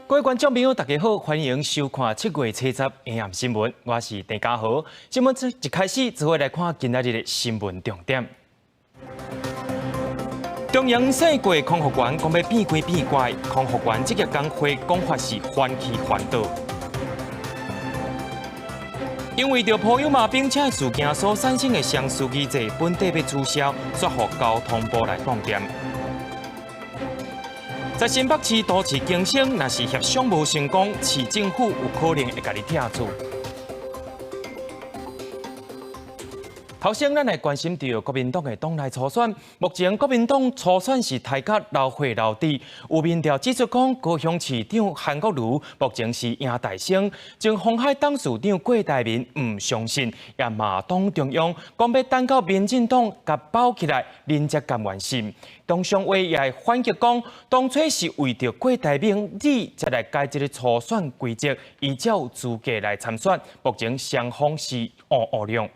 各位觀眾朋友，大家好，歡迎收看7月70下暗新聞，我是鄭家豪。新聞一開始就會來看今仔日的新聞重點。中央世過空服員講欲變鬼變怪，空服員職業工會講法是反起反倒。因為著鋪有馬兵車事件所產生的雙司機制，本地欲取消，煞予交通部來擋電。在新北市都市更新，若是協商無成功，市政府有可能會共你拆厝。頭先，咱來關心著國民黨的黨內初選。目前國民黨初選是刣甲流血流滴，有民調指出講，高雄市長韓國瑜目前是贏大勝，前鴻海董事長郭台銘毋相信，也罵黨中央講欲等到民進黨共包起來，恁才甘願信。中常會也反擊講，當初是為著郭台銘你才來改這个初選規則，伊才有資格來參選。目前雙方是烏烏兩。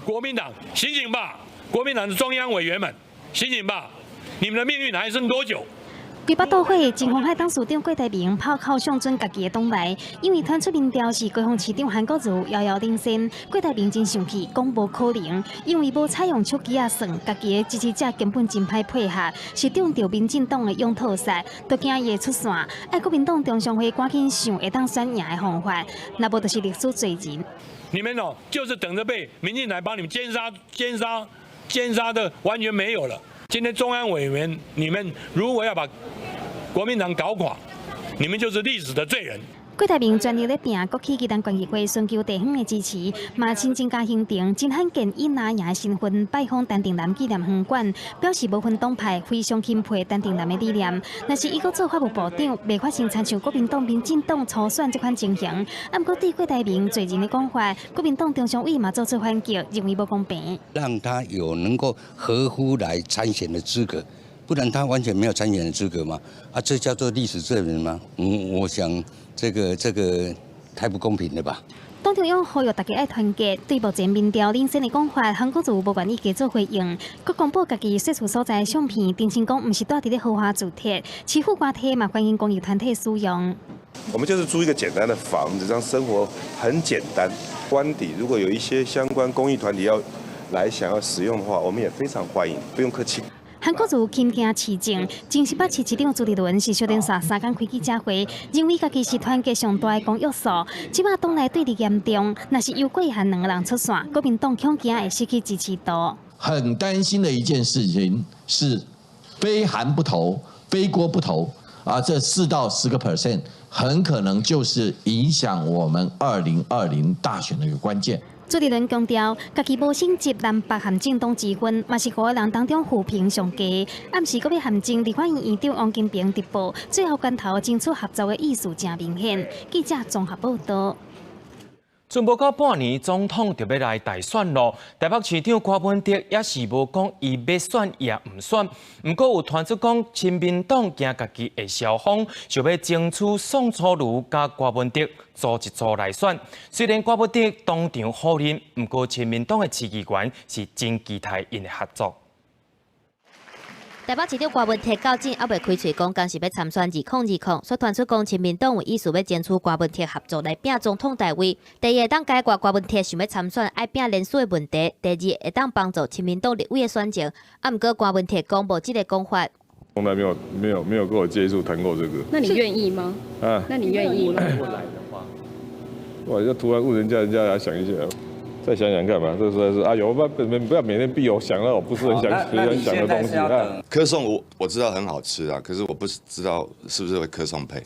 國民黨醒醒吧！國民黨的中央委員們醒醒吧！你們的命運還剩多久？規腹肚火，前鴻海董事長郭台銘炮口向準家己的黨內，因為傳出民調是高雄市長韓國瑜遙遙領先，郭台銘真生氣，講無可能，因為無採用手機仔算，家己的支持者根本真歹配合，是中著民進黨的用套殺，都驚伊會出線。愛國民黨中常會趕緊想會當選贏的方法，若無就是歷史罪人。你們哦，就是等着被民進黨幫你們姦殺、姦殺、姦殺的完全沒有了。今天中央委員，你們如果要把國民黨搞垮，你們就是歷史的罪人。郭台銘全力咧拚，閣去宜蘭縣議會尋求地方的支持，嘛親自加行程，真罕見以拿贏的身份拜訪陳定南紀念園館，表示無分黨派，非常欽佩陳定南的理念。若是伊閣做法務部長，袂發生親像國民黨、民進黨初選這款情形。啊，毋過對郭台銘罪人的講法，國民黨中常委嘛做出反擊，認為無公平。讓他有能夠合乎來參選的資格，不然他完全沒有參選的資格嗎？啊，這叫做歷史罪人嗎？我想這個太不公平了吧？黨中央呼籲大家愛團結，對目前民調領先的講法，韓國瑜無願意加做回應，閣公布家己稅厝所在的相片，澄清講毋是蹛佇咧豪華住宅，市府官邸嘛歡迎公益團體使用。我們就是租一個簡單的房子，這樣生活很簡單。官邸如果有一些相關公益團體要來想要使用的話，我們也非常歡迎，不用客氣。韓國瑜親行市政，前新北市市長朱立倫是小連續3工開記者會，認為家己是團結上大的公約數。這擺黨內對立嚴重，若是由郭韓兩个人出線，國民黨恐驚會失去支持度。很擔心的一件事情是，非韓不投，非郭不投啊！這4到10% 很可能就是影響我們2020大選的一個關鍵。朱立倫強調，家己無省籍南北韓政黨之分，嘛是五个人當中負評上低。暗時閣欲陷前立法院院長王金平直報，最後關頭爭取合作的意思誠明顯。記者綜合報導。賰無夠半年，總統就欲來大選囉。台北市長柯文哲猶是無講伊欲選抑毋選，毋過有傳出講，親民黨驚家己會銷風，想欲爭取宋楚瑜佮柯文哲組一組來選。雖然柯文哲當場否認，毋過親民黨的市議員是真期待𪜶的合作。台北市長柯文哲到這猶未開喙講，敢是欲參選2020，煞傳出講親民黨有意思欲爭取柯文哲合作來拚總統大位。第一，會當解決柯文哲想欲參選愛拚連署的問題；第二，會當幫助親民黨立委的選情。啊，毋過柯文哲講無這个講法。從來沒有跟我接觸談過這個。那你願意嗎？啊？那你願意嗎？哇！要突然問人家，人家來想一下。再想想看吧，這實在是，哎呦，不要每天逼我想那我不是很想很想的東西啊。柯宋我知道很好吃啊，可是我不知道是不是會柯宋配，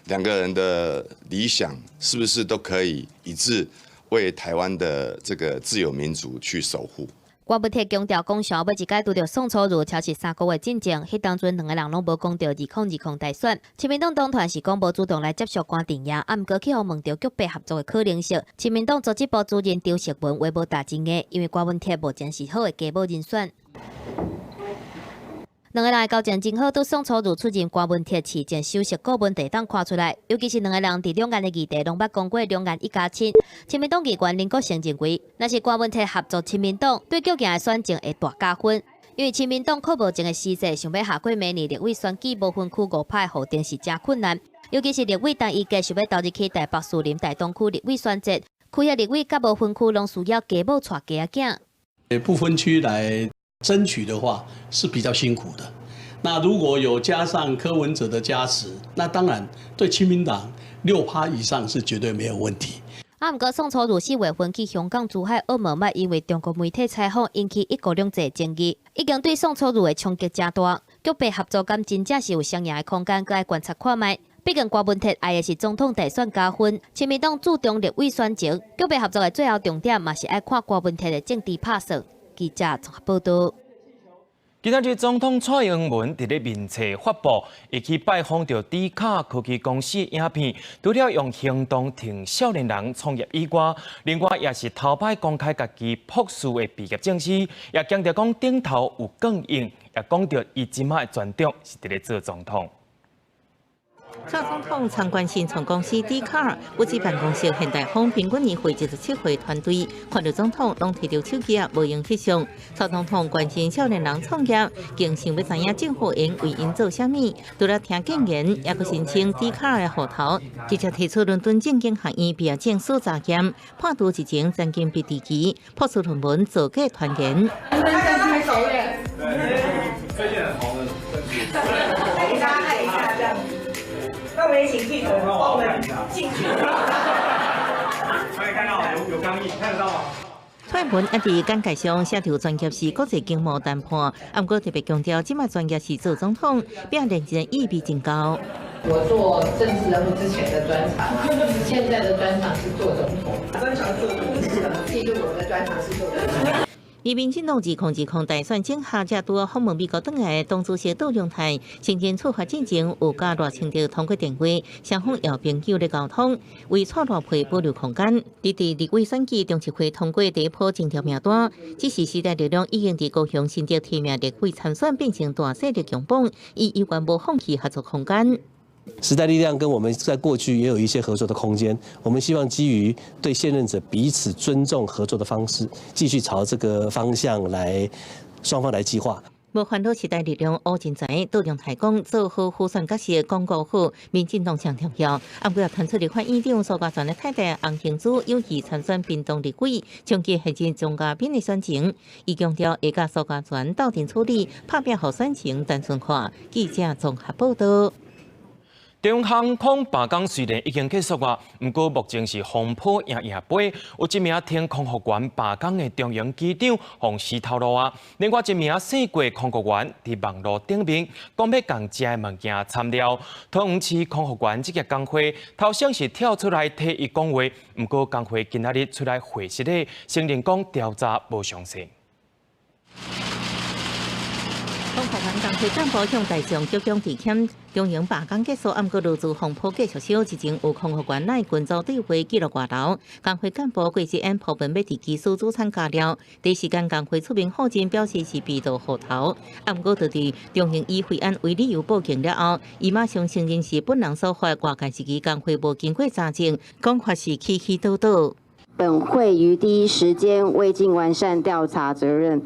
兩個人的理想是不是都可以一致為台灣的這個自由民主去守護？柯文哲強調講，想欲一擺拄著宋楚瑜，超是3個月進前，彼當陣兩个人攏無講著2020大選。親民黨黨團是講無主動來接觸郭陣營，啊，毋過去予問著局部合作的可能性。親民黨組織部主任張淑文話無打真硬，因為柯文哲目前是好的加碼人選。兩个人的交情真好，對宋楚瑜出任柯文哲市政首席顧問，就會當看出來。尤其是兩个人佇兩岸的議題，攏捌講過兩岸一家親。親民黨議員林國成認為，若是柯文哲合作親民黨，對局行的選情會大加分。因為親民黨柯無前的時勢，想欲下過明年立委選舉無分區5%予定是誠困難。尤其是立委陳怡潔想欲投入去台北士林大東區立委選戰，區的立委佮無分區攏需要家母帶家仔囝。不分區來爭取的話是比較辛苦的。那如果有加上柯文哲的加持，那當然對親民黨6趴以上是絕對沒有問題。啊，毋過宋楚瑜4月份去香港、珠海、澳門，嘛因為中國媒體採訪引起一國兩制爭議，已經對宋楚瑜的衝擊誠大。局部合作敢真正是有雙贏的空間，閣愛觀察看覓。畢竟郭文鐵愛的是總統大選加分，親民黨注重立委選情，局部合作的最後重點嘛是愛看郭文鐵的政治拍算。記者綜合報道。今仔日總統蔡英文佇咧面冊發布，伊去拜訪著迪卡科技公司影片，除了用行動挺少年人創業以外，另外也是頭擺公開家己博士的畢業證書，也強調講頂頭有更硬，也講著伊這馬的專長是佇咧做總統。蔡總統參觀新創公司迪卡，不止辦公室現代風平均年會77歲團隊，看著總統攏提著手機仔，無閒翕相。蔡總統關心少年人創業，更想欲知影政府會為𪜶做啥物。除了聽建言，猶閣申請迪卡的戶頭，直接提出倫敦政經學院畢業證書查驗，破除一前曾經被提及，博士論文造假傳言。最近很紅的，給大家看一下，這樣。那我們也請記者幫我們進去。可以看到有鋼印，看得到嗎？蔡英文一佇簡介上寫著專業是國際經貿談判，毋過特別強調，這馬專業是做總統，拼連任意味真高。我做政治人物之前的專長，現在的專長是做總統。專長做總統，記住我的專長是做總統。以民進黨2020大選前下才拄訪問美國轉來的黨主席杜榮泰，先前出發進前有佮賴清德通過電話，雙方有朋友咧溝通，為蔡賴配保留空間。佇立委選舉中執會通過第一波徵調名單，只是時代力量已經佇高雄新竹提名立委參選變成大勢力強榜，伊猶原無放棄合作空間。時代力量跟我們在過去也有一些合作的空間，我們希望基於對現任者彼此尊重合作的方式，繼續朝這個方向來雙方來計劃。無煩惱時代力量烏進才杜榮泰講，做好輔選角色，廣告好，民進黨上重要。毋過傳出立法院長蘇嘉全的太太洪興珠有意參選屏東立委，衝擊現任鍾嘉賓的選情。伊強調會佮蘇嘉全鬥陣處理，拍拚予選情單純化。記者綜合報道。長榮航空罷工雖然已經結束啊，毋過目前是風波掖掖飛。有一名前空服員罷工的長榮機長，予死頭路啊。另外一名姓郭空服員佇網路頂面講欲共食的物件摻料。桃園市空服員職業工會頭先是跳出來替伊講話，毋過工會今仔日出來回實咧，承認講調查無詳細。空服員工會幹部向大眾鞠躬致歉。長榮罷工結束，毋過勞資風波繼續燒，之前有空服員來群組對話記錄外流。工會幹部郭志安鋪文欲佇機師主餐加料，第一時間工會出面否認，表示是被盜戶頭。毋過，就佇長榮以維安為理由報警了後，伊馬上承認是本人所發，外界質疑工會無經過查證，講法是起起倒倒。本會於第一時間未盡完善調查責任。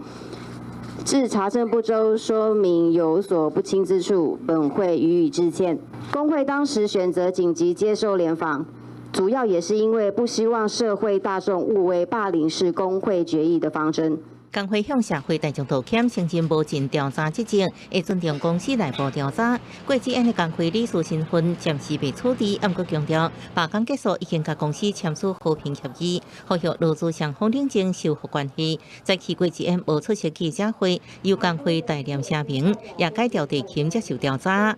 致查證不周，說明有所不清之處，本會予以致歉。工會當時選擇緊急接受聯訪，主要也是因為不希望社會大眾誤為罷領是工會決議的方針。工會向社會大眾道歉，承認無盡調查職責，會尊重公司內部調查。郭志安的工會理事身份暫時未處置，毋過強調罷工結束已經佮公司簽署和平協議，呼籲勞資雙方冷靜修復關係。早期郭志安無出席記者會，由工會代念聲明，也改調地勤接受調查。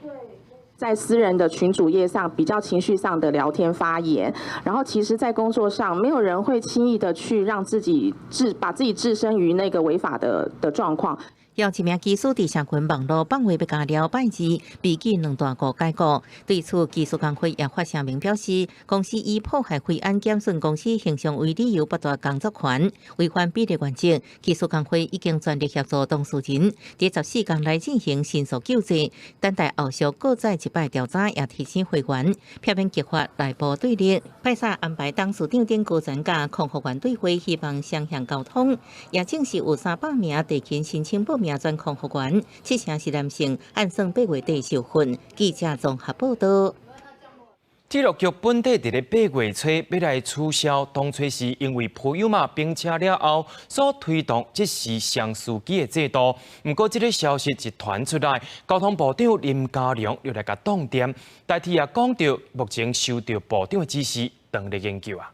在私人的群組頁上比較情緒上的聊天發言，然後其實，在工作上，沒有人會輕易的去讓自己把自己置身於那個違法的狀況。有一名機師佇社群網路放話欲加料拜二，被記兩大戶解雇。對此，機師工會也發聲明表示，公司以破壞維安、減損公司形象為理由剝奪工作權，違反比例原則。機師工會已經全力協助當事人，佇14工內進行申訴救濟，等待後續閣再一擺調查，也提醒會員避免激發內部對立。拜三安排董事長等高層佮空服員對話，希望雙向溝通。也證實有300名地勤申請報名。名專控學員，七成是男性，按算八月底受訓。記者綜合報道。鐵路局本底佇咧八月初欲來取消，當初是因為普悠瑪並車了後所推動即時雙司機的制度。毋過這个消息一傳出來，交通部長林佳龍又來共擋電，台鐵也講著目前受著部長的指示，當咧研究啊。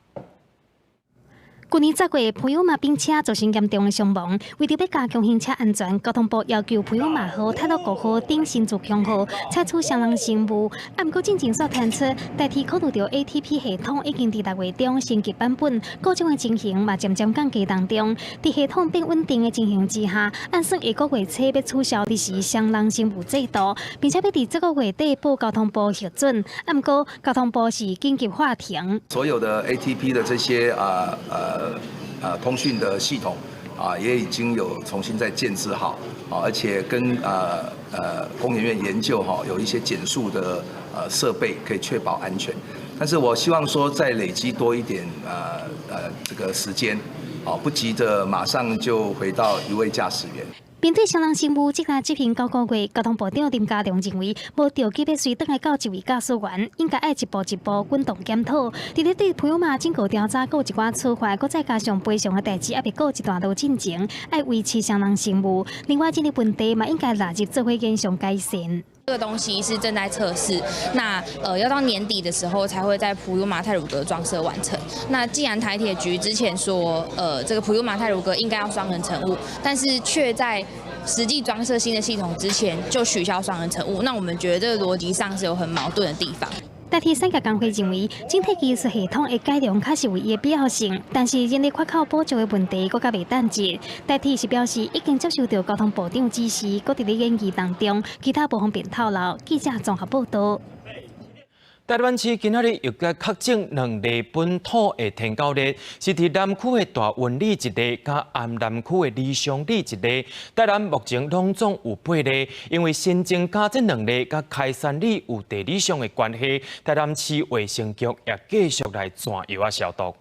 去年十月，普悠瑪並車造成嚴重的傷亡。為著欲加強行車安全，交通部要求普悠瑪號、太魯閣號等新自強號採取雙人乘務。啊，毋過進前煞傳出，台鐵考慮著 ATP 系統已經佇六月中升級版本，故障的情形嘛漸漸降低當中。佇系統變穩定的情形之下，按算下個月初欲取消臨時雙人乘務制度，並且欲佇這個月底報交通部核准。啊，毋過交通部是緊急喊停。所有的 ATP 的這些通訊的系統啊，也已經有重新再建置好啊，而且跟工研院研究哈，有一些減速的設備可以確保安全。但是我希望說再累積多一點這個時間，啊，不急着馬上就回到一位駕駛員。面對雙人乘務這項執行九個月，交通部長林佳龍認為，無著急欲隨轉來到一位駕駛員，應該愛一步一步滾動檢討。佇咧對普悠瑪警告調查，閣有一寡處罰，閣再加上賠償的代誌，猶未過一段路進前，愛維持雙人乘務。另外，這个問題嘛應該納入做伙研商改善。這個東西是正在測試，那要到年底的時候才會在普悠瑪太魯閣裝設完成。那既然台鐵局之前說，這個普悠瑪太魯閣應該要雙人乘務，但是卻在實際裝設新的系統之前就取消雙人乘務，那我們覺得這個邏輯上是有很矛盾的地方。台鐵產業工會認為，整體技術系統的改良確實有伊的必要性，但是人力缺口補足的問題閣較袂等值。台鐵是表示已經接受著交通部長指示，閣佇咧研議當中，其他無方便透露。記者綜合報道。台南市今仔日又閣確診兩例本土的天狗癘，是佇南區的大雲里一例，佮安南區的理商里一例。台南目前攏總有八例，因為新增加這兩例，佮開山里有地理上的關係，台南市衛生局也繼續來轉藥仔消毒。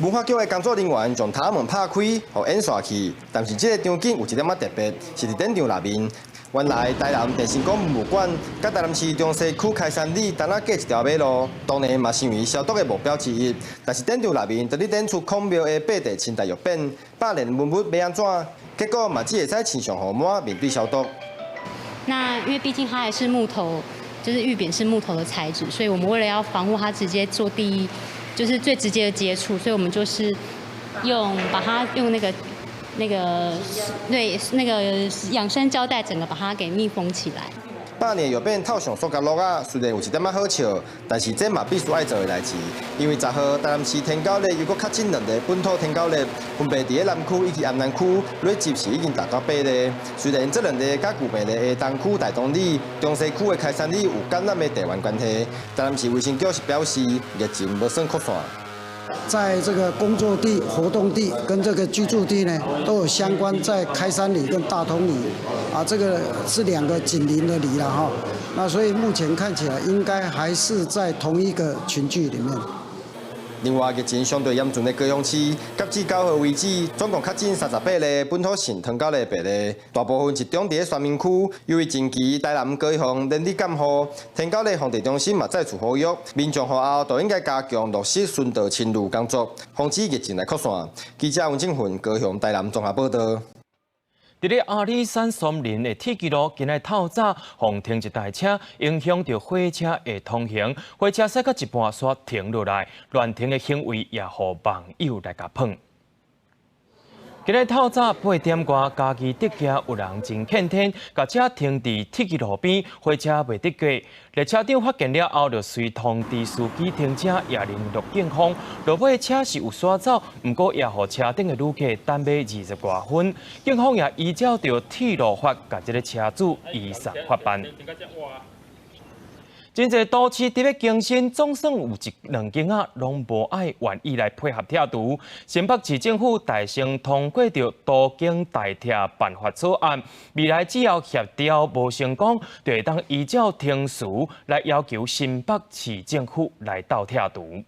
文化局的工作人員將塔門拍開，予演煞去，但是這个場景有一點仔特別，是佇展場內面。原來台南鄭成功文物館佮台南市中西區開山里，單仔隔一條馬路，當然嘛成為消毒的目標之一。但是展場內面，佇咧展出孔廟的八地清代玉匾，百年文物欲按怎？結果嘛只會使親像予滿面對消毒。那因為畢竟它還是木頭，就是玉匾是木頭的材質，所以我們為了要防護它，直接做第一，就是最直接的接觸，所以我們就是用把它用那個對那個養生膠帶，整個把它給密封起來。百年玉匾套上塑膠橐仔，雖然有一點仔好笑，但是這嘛必須愛做的代誌。因為10號台南市天狗癘又閣確診兩例本土天狗癘，分別佇咧南區以及安南區，累計是已經達到八例。雖然這兩例佮舊病例的東區大同里、中西區的開山里有感染的地緣關係，台南市衛生局是表示疫情無算擴散。在這個工作地、活動地跟這個居住地呢，都有相關，在開山里跟大通里，啊，這個是兩個緊鄰的里了哈。那所以目前看起來，應該還是在同一個群聚裡面。另外，疫情相對嚴峻的高雄市，截至9號為止，總共確診38例本土性腸絞癘病例，大部分集中佇咧選民區。由於近期台南、高雄連日降雨，天狗癘防治中心嘛再次呼籲，民眾雨後都應該加強落實巡道清路工作，防止疫情來擴散。記者溫正雲高雄、台南綜合報道。佇咧阿里山松林的鐵支路，今日透早予停一台車，影響著火車的通行。火車駛到一半，煞停落來，亂停的行為也予網友來共噴。今日透早八點外，嘉義竹崎有人真欠天，共車停佇鐵支路邊，火車袂得過。列車長發現了後，就隨通知司機停車，也聯絡警方。落尾車是有徙走，毋過也予車頂的旅客等欲二十外分。警方也依照著鐵路法，共這个車主移送法辦。真濟都市佇咧更新，總算有一兩間仔攏無愛願意來配合拆除。新北市政府大聲通過著都更代拆辦法草案，未來只要協調無成功，就會當依照程序來要求新北市政府來鬥拆除。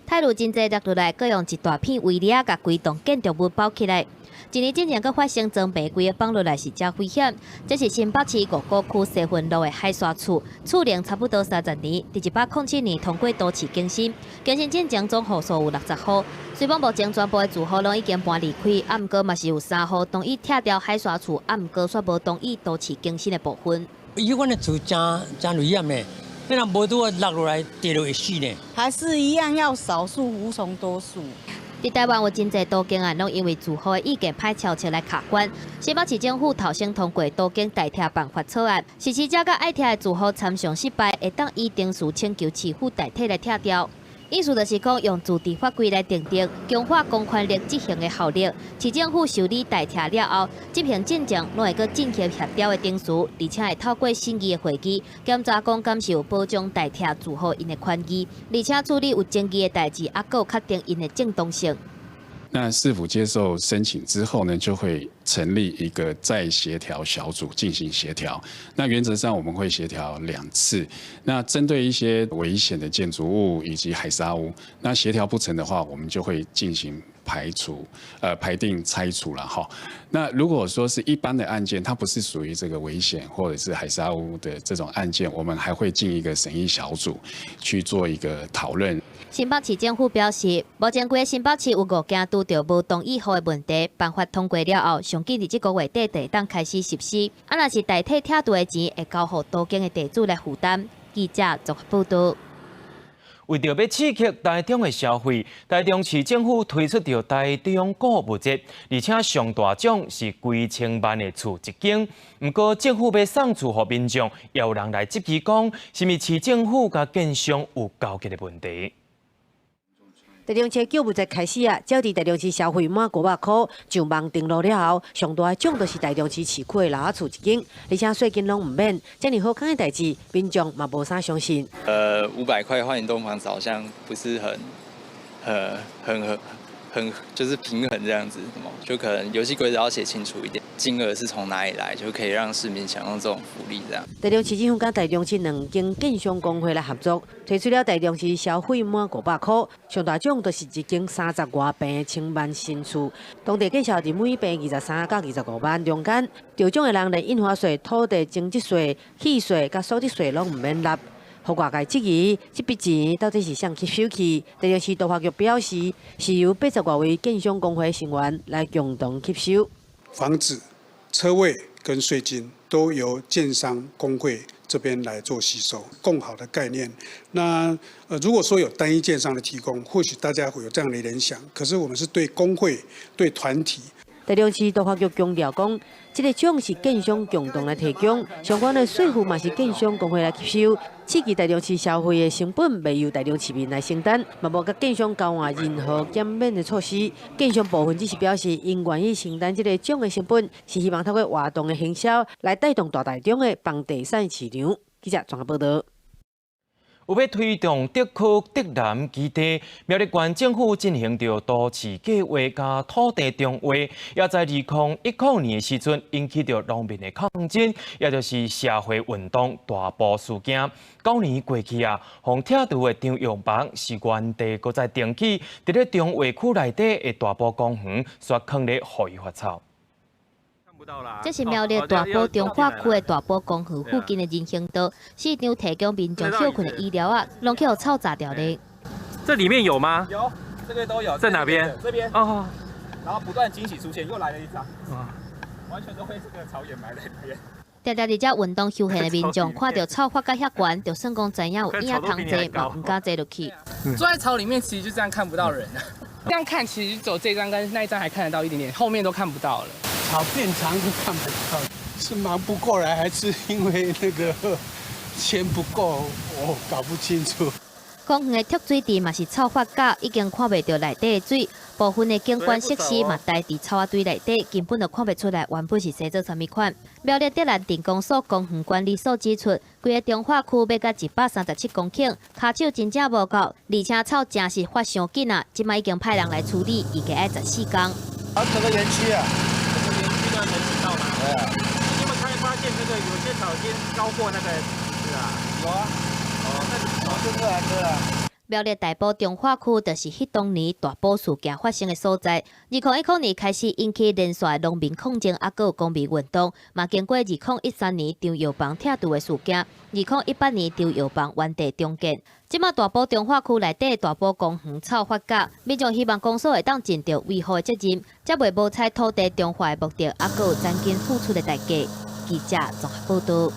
太魯真濟落落來，閣用一大片圍籬共規棟建築物包起來。一年之前，閣發生裝棚規个放落來是誠危險。這是新北市五股區西分路的海沙厝，厝齡差不多30年，佇107年通過都市更新，更新進前總戶數有60戶。雖講目前全部的住戶攏已經搬離開，啊，毋過嘛是有3戶同意拆掉海沙厝，啊，毋過煞無同意都市更新的部分。伊阮的厝誠誠危險的，你若無拄仔落落來跌落會死呢。還是一樣要少數服從多數。佇台灣有真濟都更案，攏因為住戶的意見歹敲出來卡關。新北市政府頭先通過都更代拆辦法草案，實施者佮愛拆的住戶參詳失敗，會當依程序請求市府代替來拆掉。意思就是講，用自治法規來訂定，強化公權力執行的效力。市政府受理代拆了後，執行進程攏會閣進行協調的程序，而且會透過審議的會議檢查講敢是有保障代拆住戶𪜶的權益，而且處理有爭議的代誌，猶閣有確定𪜶的正當性。那市府接受申請之後呢，就會成立一個再協調小組進行協調。那原則上我們會協調2次。那針對一些危險的建築物以及海砂屋，那協調不成的話，我們就會進行排除，排定拆除了哈。那如果說是一般的案件，它不是屬於這個危險或者是海砂屋的這種案件，我們還會進一個審議小組去做一個討論。新北市政府表示，目前規个新北市有5間拄著無同意戶的問題，辦法通過了後，上緊佇這個月底就會當開始實施。啊，若是代替拆除的錢，會交予都更的地主來負擔。記者綜合報導。為著欲刺激台中的消費，台中市政府推出著台中購物節，而且上大獎是幾千萬的厝一間。毋過政府欲送厝予民眾，也有人來質疑講，是毋是市政府佮建商有勾結的問題？台中市購物節開始啊，只要佇台中市消費滿500箍，上網登錄了後，上大的獎就是台中市市區的樓仔厝一間，而且稅金攏毋免，遮爾好康的代誌，民眾嘛無啥相信。500塊換一棟房子，好像不是很就是平衡這樣子，就可能遊戲規則要寫清楚一點，金額是從哪裡來，就可以讓市民享用這種福利這樣。台中市政府佮台中市兩間建商公會來合作，推出了台中市消費滿500箍，上大獎就是一間30外坪的千萬新厝，當地價數佇每坪23到25萬中間，得獎的人連印花稅、土地增值稅、契稅佮所得稅攏毋免納。予外界質疑，這筆錢到底是誰吸收去？台中市都發局表示，是由80外位建商公會成員來共同吸收。房子、車位跟稅金都由建商公會這邊來做吸收，共好的概念。那如果說有單一建商的提供，或許大家會有這樣的聯想。可是我們是對公會、對團體。台中市都發局強調講，這個獎是建商共同來提供，相關的稅負嘛是建商公會來吸收。刺激台中市消費的成本，袂由台中市民來承擔，嘛無佮建商交換任何減免的措施。建商部分只是表示，𪜶願意承擔這個獎的成本，是希望透過活動的行銷來帶動大台中的房地產市場。記者綜合報導。有欲推動竹科竹南基地，苗栗縣政府進行著都市計畫佮土地重劃，也在2010年的時陣引起著農民的抗爭，也就是社會運動大埔事件。9年過去啊，予拆除的張藥房是原地閣再重起，佇咧重劃區內底的大埔公園，煞囥咧予伊發臭。這是苗栗大埔重劃區的大埔公園附近的人行道，市長提供民眾歇睏的椅料仔，攏去予草蚱著咧。這裡面有嗎？有，這個都有。在哪邊？這邊。哦。然後不斷驚喜出現，又來了一張。完全都被這個草掩埋在裡面。定定佇遮運動休閒的民眾看著草發甲遐懸，就算講知影有影通坐，嘛毋敢坐落去。坐在草裡面，其實就這樣看不到人啊。這樣看，其實走這張跟那一張還看得到一點點，後面都看不到了。草變長都看不到，是忙不過來，還是因為那個錢不夠？我搞不清楚。公園的蓄水池嘛是草發甲，已經看袂著內底的水。部分的景觀設施嘛待佇草仔堆內底，根本就看袂出來原本是生做啥物款。苗栗竹南鎮公所公園管理所指出，規個重劃區欲甲137公頃，跤手真正無夠，而且草誠實發傷緊啊！這擺已經派人來處理，預計愛14工。啊，整個園區啊，整個園區都要人行道嗎？對啊。你有沒有看發現那個有些草已經高過那個是啊？有啊。哦，那草就出來割了。苗栗大埔重劃區就是彼當年大埔事件發生的所在。2010年開始引起連續的農民抗爭，猶閣有公民運動，嘛經過2013年張藥房拆除的事件，2018年張藥房原地重建。這馬大埔重劃區內底大埔公園草發酵，民眾希望公所會當盡著維護的責任，才袂無採土地重劃的目的，猶閣有資金付出的代價。記者綜合報導。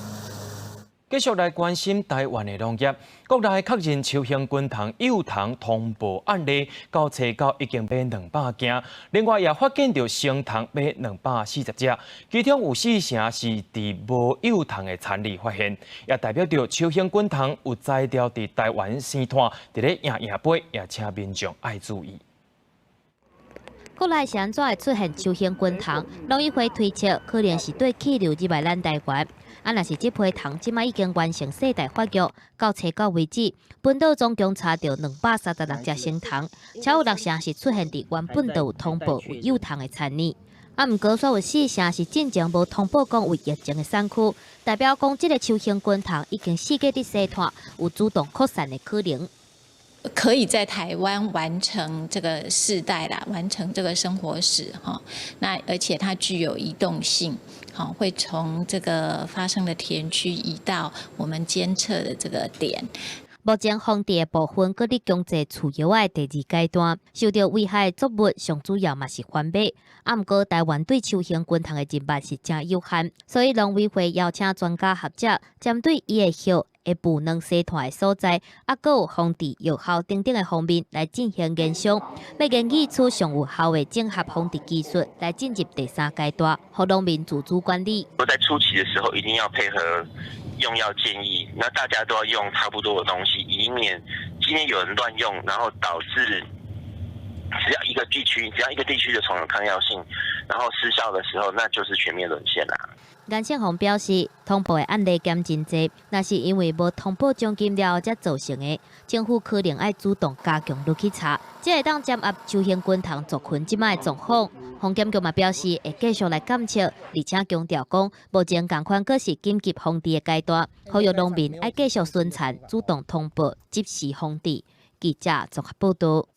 繼續來關心台灣的農業，國內確認秋行軍蟲幼蟲通報案例，到初九已經欲200件，另外也發現著成蟲欲240隻，其中有四成是佇無幼蟲的田裡發現，也代表著秋行軍蟲有才調佇台灣生態，佇咧贏贏杯，也請民眾愛注意。國內是按怎會出現秋行軍蟲？農委會推測，可能是對氣流入來咱台灣。啊，若是這批蟲這馬已經完成世代發育，到初九為止，本島總共查著236隻成蟲，超有六成是出現佇原本就有通報有幼蟲的田裡。啊，毋過煞有四成是進前無通報講有疫情的產區，代表講這个秋行軍蟲已經四界佇生態，有主動擴散的可能。可以在台灣完成這個世代啦，完成這個生活史哈。那而且它具有移動性，好，會從這個發生的田區移到我們監測的這個點。目前防治的部分，閣佇經濟除藥的第二階段，受著危害的作物上主要嘛是番麥。啊，毋過台灣對秋行軍蟲的認識是誠有限，所以農委會邀請專家學者，針對伊的葉會孵卵生團的所在，啊，閣有防治藥效等等的方面來進行研商，欲研擬出上有效的綜合防治技術，來進入第三階段，予農民自主管理。在初期的時候，一定要配合用藥建議，那大家都要用差不多的東西，以免今天有人亂用，然後導致只要一個地區，只要一個地區的蟲有抗藥性，然後失效的時候，那就是全面淪陷啦。顏勝鴻表示，通報的案例減真濟，那是因為無通報獎金了後才造成的，政府可能愛主動加強落去查，才會當掌握秋行軍蟲族群這馬的狀況。防檢局嘛表示會繼續來監測，而且強調講，目前仝款閣是緊急防治的階段，呼籲農民愛繼續巡田，主動通報，及時防治。記者綜合報導。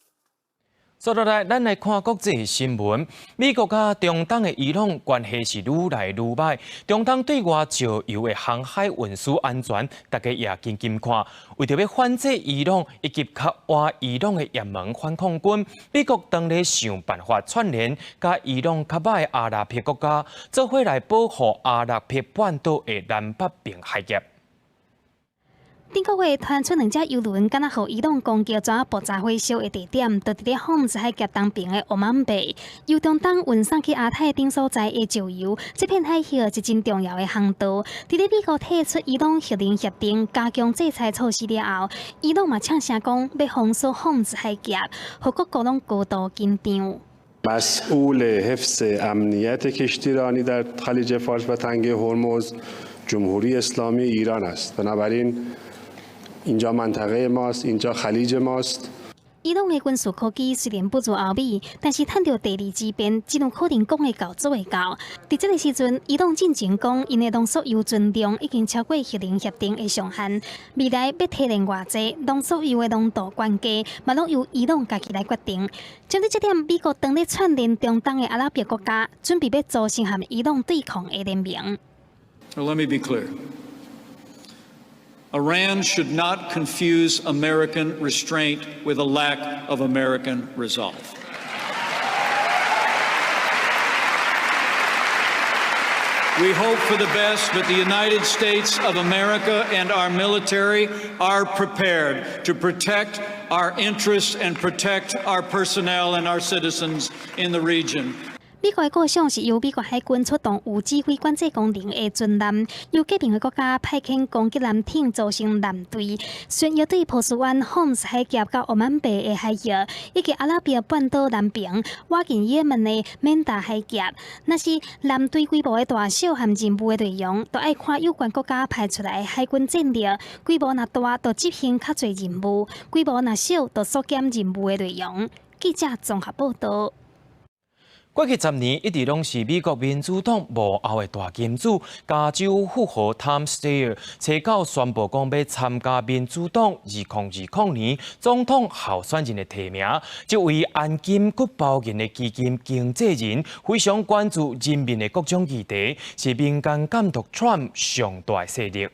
接落來，咱來看國際新聞。美國佮中東的伊朗關係是愈來愈䆀。中東對外石油的航海運輸安全，大家也緊緊看。為著欲反制伊朗以及較倚伊朗的也門反抗軍，美國當咧想辦法串聯佮伊朗較䆀的阿拉伯國家，做伙來保護阿拉伯半島的南北爿海峽。頂個月傳出兩隻油輪，敢若予伊朗攻擊轉爆炸火燒的地點，就佇咧霍姆茲海峽東爿的奧曼貝。由中東運送去亞太等所在的石油，這片海域是真重要的航道。佇咧美國退出伊朗核能協定、加強制裁措施了後，伊朗嘛嗆聲講欲封鎖霍姆茲海峽，予各國攏高度緊張。 مسئول حفظ امنیت کشتیرانی در خلیج فارس و تنگه هرمز جمهوری اسلامی ایران است. بنابراین اینجا منطقه ماست، اینجا خلیج ماست. 伊朗的軍事科技雖然不如歐美，但是趁著地利之便，真有可能講會到做會到。佇這个時陣，伊朗進前講，𪜶的濃縮鈾存量已經超過核能協定的上限，未來欲提煉偌濟濃縮鈾的濃度懸低，嘛攏由伊朗家己來決定。針對這點，美國當咧串聯中東的阿拉伯國家，準備欲組成和伊朗對抗的聯盟。 Let me be clear. Iran should not confuse American restraint with a lack of American resolve. We hope for the best, but the United States of America and our military are prepared to protect our interests and protect our personnel and our citizens in the region. 美國的構想是由美國海軍出動有指揮管制功能的巡艦，由隔壁的國家派遣攻擊艦艇組成艦隊，巡遊對波斯灣、霍姆茲海峽佮奧曼貝的海域，以及阿拉伯半島南爿、倚近也門的曼達海峽。若是艦隊規模的大小和任務的內容，都愛看有關國家派出來的海軍戰力。規模若大，就執行較濟任務；規模若小，就縮減任務的內容。記者綜合報導。過去10年一直攏是美國民主黨幕後的大金主，加州富豪湯斯蒂爾，初九宣布講欲參加民主黨2020年總統候選人的提名。這位安金骨包銀的基金經紀人非常關注人民的各種議題，是民間監督川普上大勢力。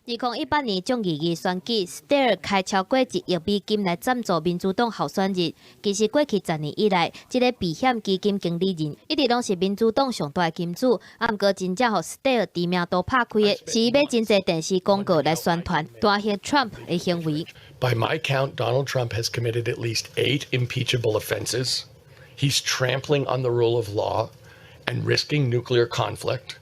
2018年眾議院選舉，斯蒂爾開超過1億美金來贊助民主黨候選人。其實過去十年以來，這个避險基金經理人一直攏是民主黨上大金主。啊，毋過真正予斯蒂爾知名度拍開的，是伊買真濟電視廣告來宣傳彈劾 Trump 的行為。 By my count, Donald Trump has committed at least eight impeachable offenses. He's trampling on the rule of law and risking nuclear conflict.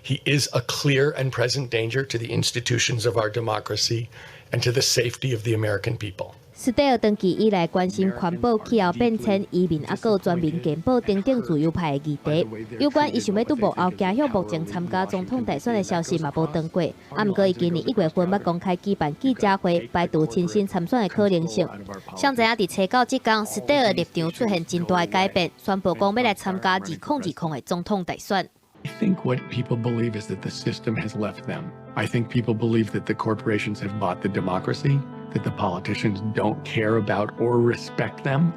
He is a clear and present danger to the institutions of our democracy and to the safety of the American people. 斯蒂爾長期以來關心環保、氣候變遷、移民，抑閣全民健保等等自由派的議題。有關伊想欲佇幕後行向目前參加總統大選的消息嘛無斷過。啊，毋過伊今年1月份欲公開舉辦記者會，排除親身參選的可能性。想知影佇初九這工，斯蒂爾立場出現真大的改變，宣布講欲來參加2020的總統大選。 I think what people believe is that the system has left them. I think people believe that the corporations have bought the democracy, that the politicians don't care about or respect them,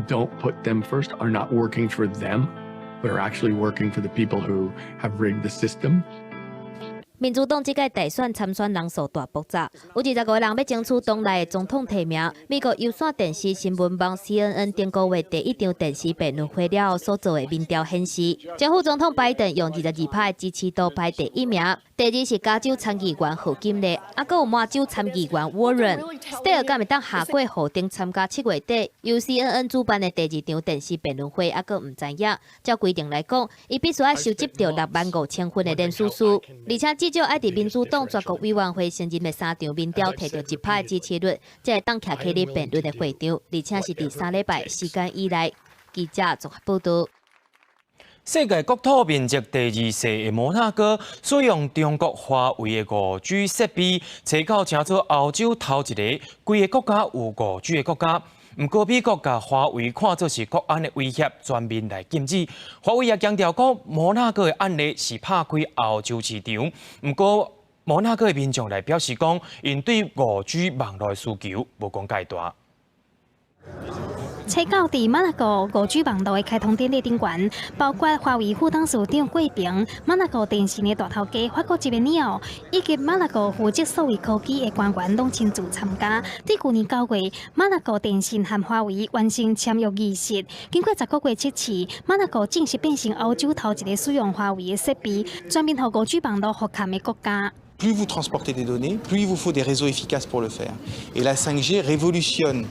don't put them first, are not working for them, but are actually working for the people who have rigged the system. 民主黨這屆大選參選人數大爆炸，有25個人欲爭取黨內的總統提名。美國有線電視新聞網 CNN 頂個月第一場電視辯論會了後所做的民調顯示，前副總統拜登用22%的支持度排第一名，第二是加州參議員賀錦麗，抑閣有麻州參議員沃倫。斯蒂爾敢會當下過予定參加7月底由 CNN 主辦的第二場電視辯論會，抑閣毋知影。照規定來講，伊必須愛收集著6萬5千份的聯署書，而且至少愛佇民主黨全國委員會承認的三場民調提著1%的支持率，才會當徛起咧辯論的會場，而且是佇3禮拜時間以內。記者綜合報道。世界國土面積第二細的摩納哥，使用中國華為的5G 設備，初九成做歐洲頭一个規个國家有5G 的國家。毋過美國共華為看做是國安的威脅，全面來禁止。華為也強調講，摩納哥的案例是拍開歐洲市場。毋過摩納哥的民眾來表示講，𪜶對5G 網路的需求無講蓋大。初九佇摩納哥5G 網路的開通典禮頂懸，包括華為副董事長郭平、摩納哥電信的大頭家法國籍的尼奧，以及摩納哥負責數位科技的官員攏親自參加。佇舊年9月，摩納哥電信和華為完成簽約儀式，經過10個月測試，摩納哥正式變成歐洲頭一个使用華為的設備，全面予5G 網路覆蓋的國家。 Plus vous transportez des données, plus il vous faut des réseaux efficaces pour le faire. Et la 5G révolutionne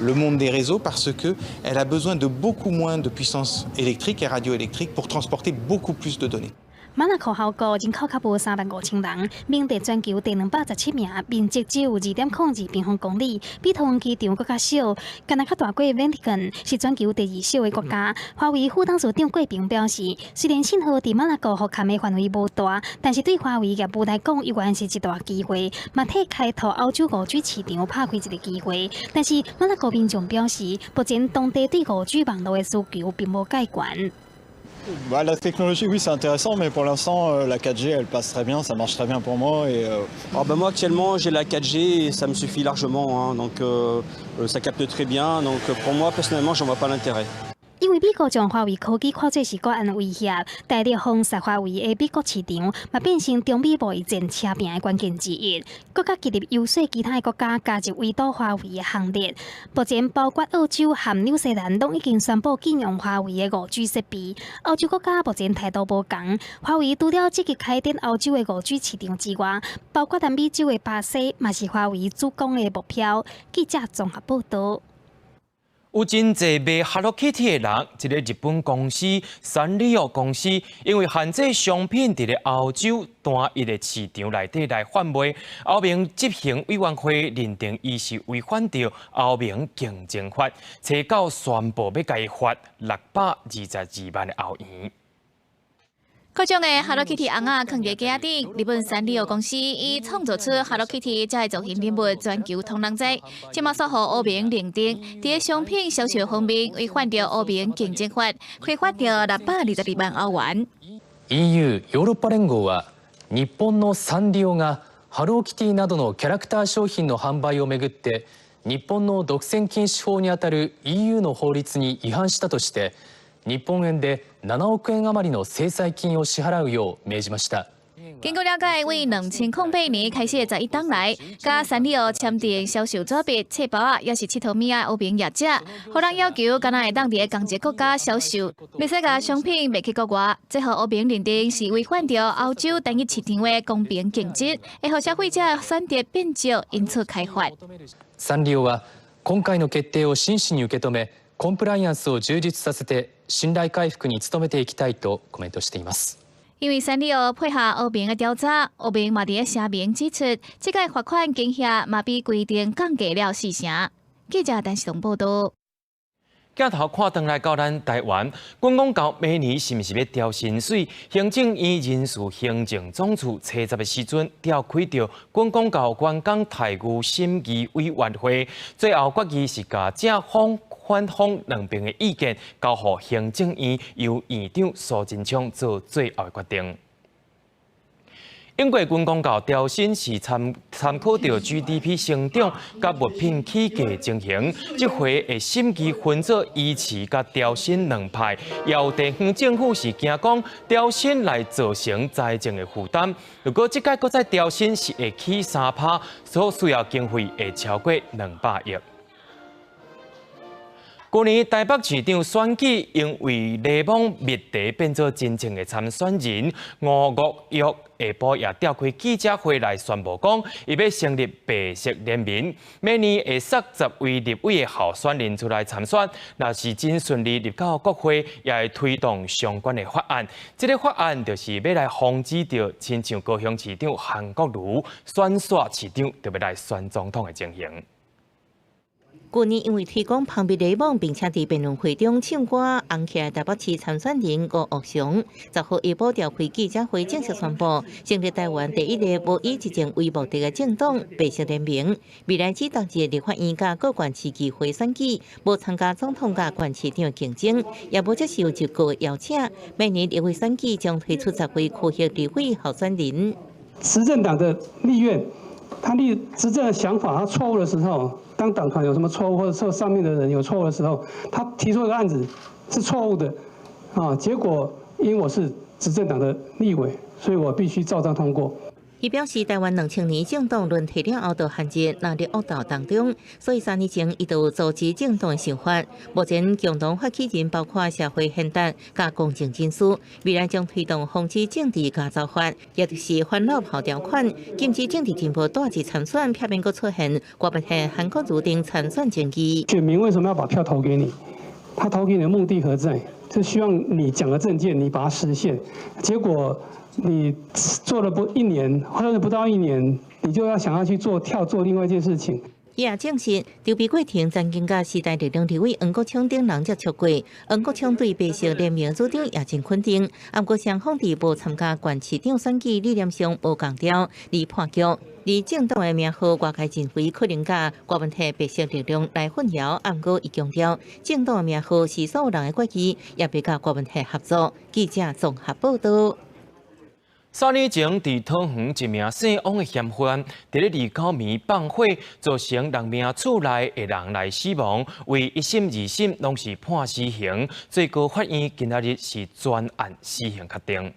le monde des réseaux parce qu'elle a besoin de beaucoup moins de puissance électrique et radioélectrique pour transporter beaucoup plus de données. 摩納哥侯國人口較無3萬5千人，名列全球第217名，面積只有2.02平方公里，比桃園機場閣較小。干焦較大過梵蒂岡，是全球第二小的國家。華為副董事長郭平表示，雖然信號佇摩納哥覆蓋的範圍無大，但是對華為業務來講，猶原是一大機會，嘛替開拓歐洲5G 市場拍開一個機會。但是摩納哥民眾表示，目前當地對5G 網路的需求並無蓋懸。 Bah, la technologie, oui, c'est intéressant, mais pour l'instant, la 4G, elle passe très bien, ça marche très bien pour moi. Et, Ah bah moi, actuellement, j'ai la 4G et ça me suffit largement, hein, donc ça capte très bien. Donc pour moi, personnellement, j'en vois pas l'intérêt. 因為美國將華為科技看做是國安威脅，大力封殺華為的美國市場，嘛變成中美貿易戰車拼的關鍵之一。閣較極力遊說其他的國家加入圍堵華為的行列。目前包括澳洲和紐西蘭攏已經宣布禁用華為的5G 設備。歐洲國家目前態度無仝，華為除了積極開展歐洲的5G 市場之外，包括南美洲的巴西，嘛是華為主攻的目標。記者綜合報道。有真濟賣 Hello Kitty 的人，一个日本公司三麗鷗公司，因為限制商品佇咧歐洲單一的市場內底來販賣，歐盟執行委員會認定伊是違反著歐盟競爭法，初九宣布欲共伊罰622萬的歐元。各種的 Hello Kitty 尪仔囥佇架仔頂，日本三麗鷗公司以創造出 Hello Kitty 這个造型人物，全球通人知。這馬煞予歐盟認定，佇商品銷售方面違反著歐盟競爭法，開罰著622萬歐元。 EU ヨーロッパ連合は日本のサンリオがハローキティなどのキャラクター商品の販売をめぐって日本の独占禁止法にあたる EU の法律に違反したとして日本円で7億円余りの制裁金を支払うよう命じました。根據了解，為2008年開始的11冬來，佮三麗鷗簽訂銷售紙筆、冊包仔，抑是𨑨迌物仔歐盟業者，予人要求干焦會當佇仝一个國家銷售，袂使共商品賣去國外，這予歐盟認定是違反著歐洲單一市場的公平競爭，會予消費者選擇變少，因此開罰。サンリオは今回の決定を真摯に受け止め、コンプライアンスを充実させて信頼回復に努めていきたいとコメントしています。因為三麗鷗配合歐盟的調查，歐盟嘛佇咧聲明指出，這個罰款金額嘛比規定降低了四成。記者陳世龍報道。鏡頭看轉來到咱台灣，軍公教明年是毋是欲調薪水？行政院人事行政總處初十的時陣召開著軍公教員工待遇審議委員會，最後決議是共正方、反方兩邊的意見交予行政院，由院長蘇貞昌做最後的決定。英國軍公教調薪是參考著 GDP 成長佮物品起價情形，這回會審議分做維持佮調薪兩派。也有地方政府是驚講調薪來造成財政的負擔。如果這擺閣再調薪是會起3趴，所需要經費會超過200億。去年台北市長選舉，因為黎芒滅茶變做真正的參選人，吳國玉下晡也召開記者會來宣布講，伊欲成立白色聯盟，明年會捒10位立委的候選人出來參選，若是真順利入到國會，也會推動相關的法案。這个法案就是欲來防止著，親像高雄市長韓國瑜選煞市長，就欲來選總統的情形。去年因為推廣蜂蜜檸檬，並且佇辯論會中唱歌，紅起來台北市參選人吳岳雄，10號下晡召開記者會，正式宣布成立台灣第一个無以執政為目的的政黨白色聯盟。未來只投入立法院佮各縣市議會選舉，無參加總統佮縣市長競爭，也無接受一個邀請。明年立委選舉將推出10位區域立委候選人。執政黨的立院，他立執政的想法，他錯誤的時候。當黨團有什麼錯誤，或者說上面的人有錯誤的時候，他提出一個案子是錯誤的，啊，結果因為我是執政黨的立委，所以我必須照章通過。伊表示，台灣2000年政黨輪替了後，就陷入藍綠惡鬥當中，所以3年前伊就有組織政黨的想法。目前共同發起人包括社會賢達佮公正人士，未來將推動防止政治家族法，也就是反老炮條款，禁止政治人物帶入參選，避免閣出現郭台銘、韓國瑜等參選爭議。選民為什麼要把票投給你？他投給你的目的何在？就希望你講的政見，你把它實現。結果。你做了不一年，或者不到一年，你就要想要去做跳做另外一件事情。伊也證實，籌備過程曾經佮時代力量立委黃國昌等人接觸過，黃國昌對白色聯盟主張也真肯定。毋過雙方佇無參加縣市長選舉理念上無仝調，而破局。而政黨的名號外界認為可能佮郭文體白色力量來混淆，毋過伊強調，政黨的名號是所有人的決議，也袂佮郭文體合作。記者綜合報道。3年前，佇桃園一名姓王的嫌犯，佇咧29暝放火，造成六名厝內的人來死亡，為一審、二審攏是判死刑，最高法院今仔日是全案死刑確定。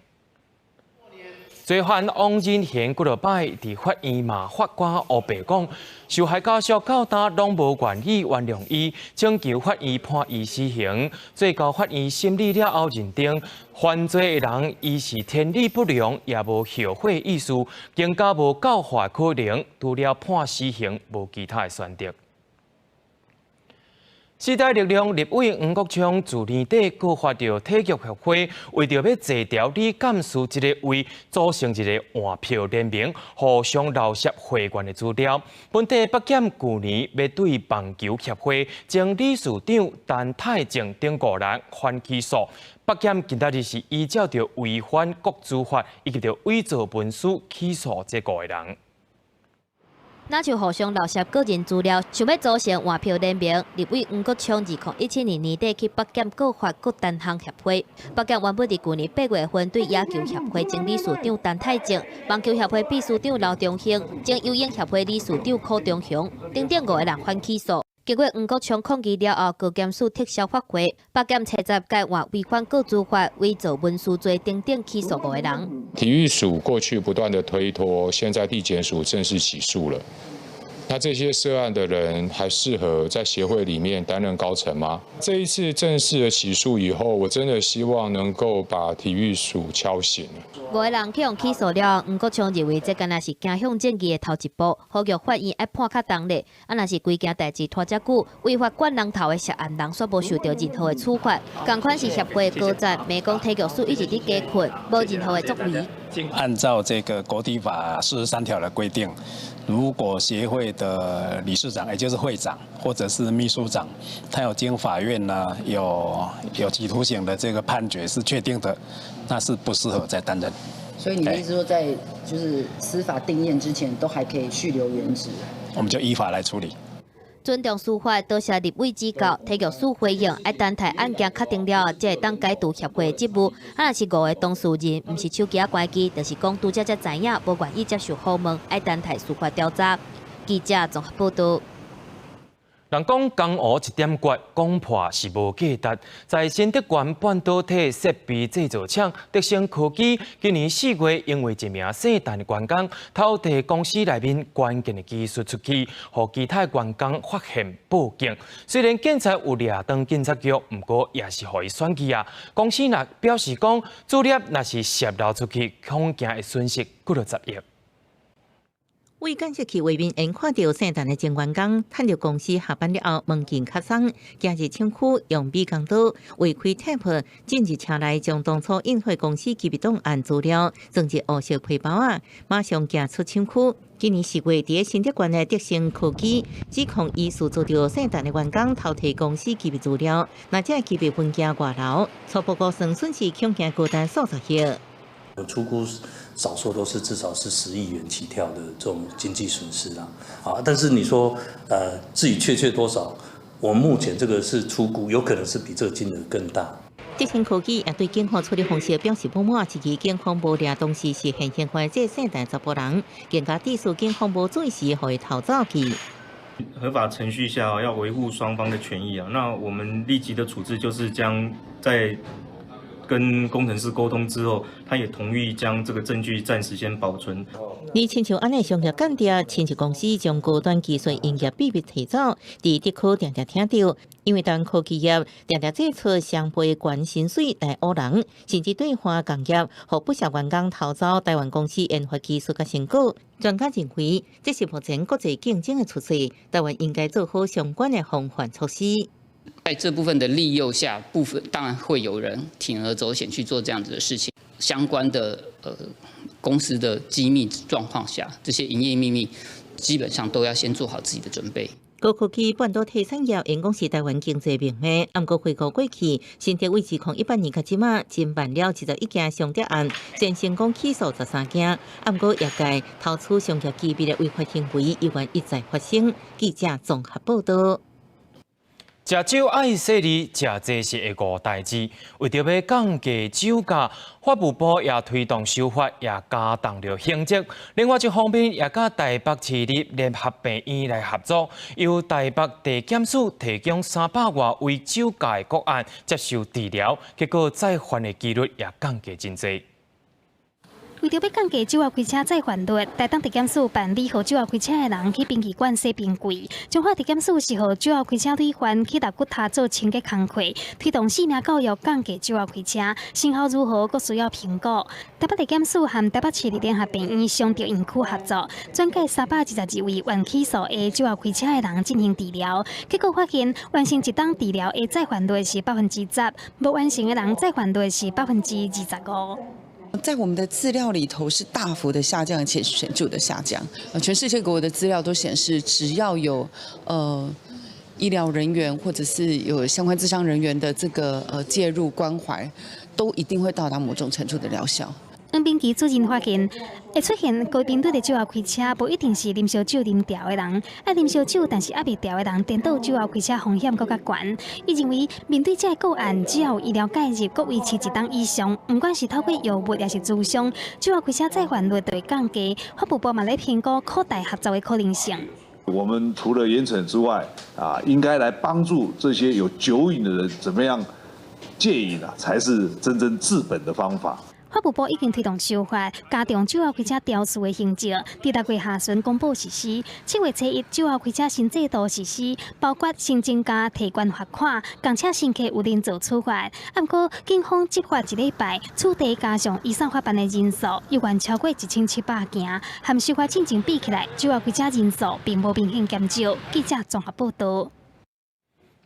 罪犯王仁賢幾落擺佇法院罵法官烏白講，受害家屬到今攏無願意原諒伊，請求法院判伊死刑。最高法院審理了後認定，犯罪的人伊是天理不容，也無後悔意思，更加無教化可能，除了判死刑，無其他的選擇。時代力量立委黃國昌自年底告發著體育協會，為著欲坐牢李監事這个位，組成一个換票聯盟，互相漏洩會員的資料。本地北檢舊年欲對網球協會前理事長陳泰正等五人反起訴。北檢今仔日是依照著違反國資法以及著偽造文書起訴這五个人。若像互相漏洩個人資料，想欲組成換票聯盟，立委黃國昌2017年年底去北檢告發各單項協會。北檢原本佇舊年8月份對野球協會前理事長陳泰正、網球協會秘書長劉中興、前游泳協會理事長柯中雄等等五个人反起訴。結果黃國昌抗議了後，高檢署撤銷發回，北檢查實該換違反國資法、偽造文書罪等等起訴五個人。體育署過去不斷的推脫，現在地檢署正式起訴了。那這些涉案的人還適合在協會裡面擔任高層嗎？這一次正式的起訴以後，我真的希望能夠把體育署敲醒。五個人去予起訴了，黃國昌認為這敢若是走向正義的頭一步，呼籲法院愛判較重咧。啊，若是規件代誌拖遮久，違法灌人頭的涉案人煞無受著任何的處罰。仝款是協會高層，罵講體育署一直佇假困，無任何的作為。按照這個國體法43條的規定，如果協會的理事長，也就是會長或者是秘書長，他有經法院呢有有期徒刑的這個判決是確定的，那是不適合再擔任。所以你的意思說，在就是司法定讞之前，都還可以續留原職？我們就依法來處理。尊重司法，多謝立委指教，體育署回應，愛等待案件確定了後，才會當解除協會職務。啊，若是五个當事人，毋是手機仔關機，就是講拄才才知影，無願意接受訪問，愛等待司法調查。記者綜合報導。人講江湖一點訣，講破是無價值。在新竹縣半導體設備製造廠德昇科技，今年4月因為一名姓陳的員工偷提公司內面關鍵的技術出去，予其他員工發現報警。雖然警察有掠轉警察局，毋過也是予伊選去啊。公司若表示講，資料若是洩露出去，恐驚會損失幾落十億。為監視器畫面緣看著姓陳的前員工，趁著公司下班了後，門禁較鬆，行入廠區用美工刀劃開 tape 進入車內，將當初印發公司機密檔案資料裝入烏色皮包仔，馬上行出廠區。今年4月，佇新竹縣的德昇科技指控疑似遭著姓陳的員工偷提公司機密資料，若這機密文件外流，初步估算損失恐驚高達數十億。初估少說都是至少是10億元起跳的這種經濟損失啦，啊，但是你說，至於確切多少，我們目前這個是初估，有可能是比這個金額更大。德昇科技也對警方處理方式表示不滿，質疑警方無掠當時是現行犯這姓陳查埔人，更加指示警方無準時予伊逃走去。合法程序下要維護雙方的權益啊，那我們立即的處置就是將在跟工程師溝通之後，他也同意將這個證據暫時先保存。而親像按呢商業間諜，親像公司將高端技術營業秘密提走，佇竹科定定聽著，因為當科技業定定祭出雙倍懸薪水來唬人，甚至對華工業，予不少員工偷走台灣公司研發技術佮成果。專家認為，這是目前國際競爭的趨勢，台灣應該做好相關的防範措施。在這部分的利誘下，部分當然會有人鋌而走險去做這樣子的事情。相關的公司的機密狀況下，這些營業秘密基本上都要先做好自己的準備。高科技半導體產業因講是台灣經濟命脈，毋過回顧過去，新竹為2018年到這馬，偵辦了21件商諜案，雖成功起訴13件，毋過業界偷取商業機密的違法行為依然一再發生。記者綜合報導。食酒愛細膩，食濟是會誤代誌。為著欲降低酒駕，法務部也推動修法，也加重著刑責。另外一方面，也佮台北市立聯合病院來合作，由台北地檢署提供300外位酒駕的個案接受治療，結果再犯的幾率也降低真濟。為著欲降低酒後開車再犯率，台東地檢署辦理予酒後開車的人去兵器館洗冰櫃。彰化地檢署是予酒後開車累犯去六骨頭做清潔工課，推動性命教育降低酒後開車，成效如何，閣需要評估。台北地檢署和台北市立聯合病院雙著院區合作，轉介322位原起訴的酒後開車的人進行治療，結果發現完成一檔治療的再犯率是10%，無完成的人再犯率是25%。在我們的資料裡頭是大幅的下降，且顯著的下降。全世界給我的資料都顯示，只要有醫療人員或者是有相關諮商人員的這個介入關懷，都一定會到達某種程度的療效。黃明奇主任發現，會出現高頻率的酒後開車，無一定是啉燒酒啉著的人，愛啉燒酒但是猶未著的人，顛倒酒後開車風險閣較懸。伊認為，面對這個個案，只要有醫療介入，閣維持一檔以上，毋管是透過藥物抑是諮商，酒後開車再犯率就會降低。法務部嘛咧評估擴大合作的可能性。我們除了嚴懲之外，啊，應該來幫助這些有酒癮的人，怎麼樣戒癮啊，才是真正治本的方法。法務部已經推動修法，加重酒後開車調處的刑責。佇6月下旬公布實施，7月初1酒後開車新制度實施，包括新增加提懸罰款，共車乘客有連坐處罰。毋過警方執法一禮拜，取締加上移送法辦的人數，猶原超過1700件，和修法進前比起來，酒後開車人數並無明顯減少。記者綜合報導。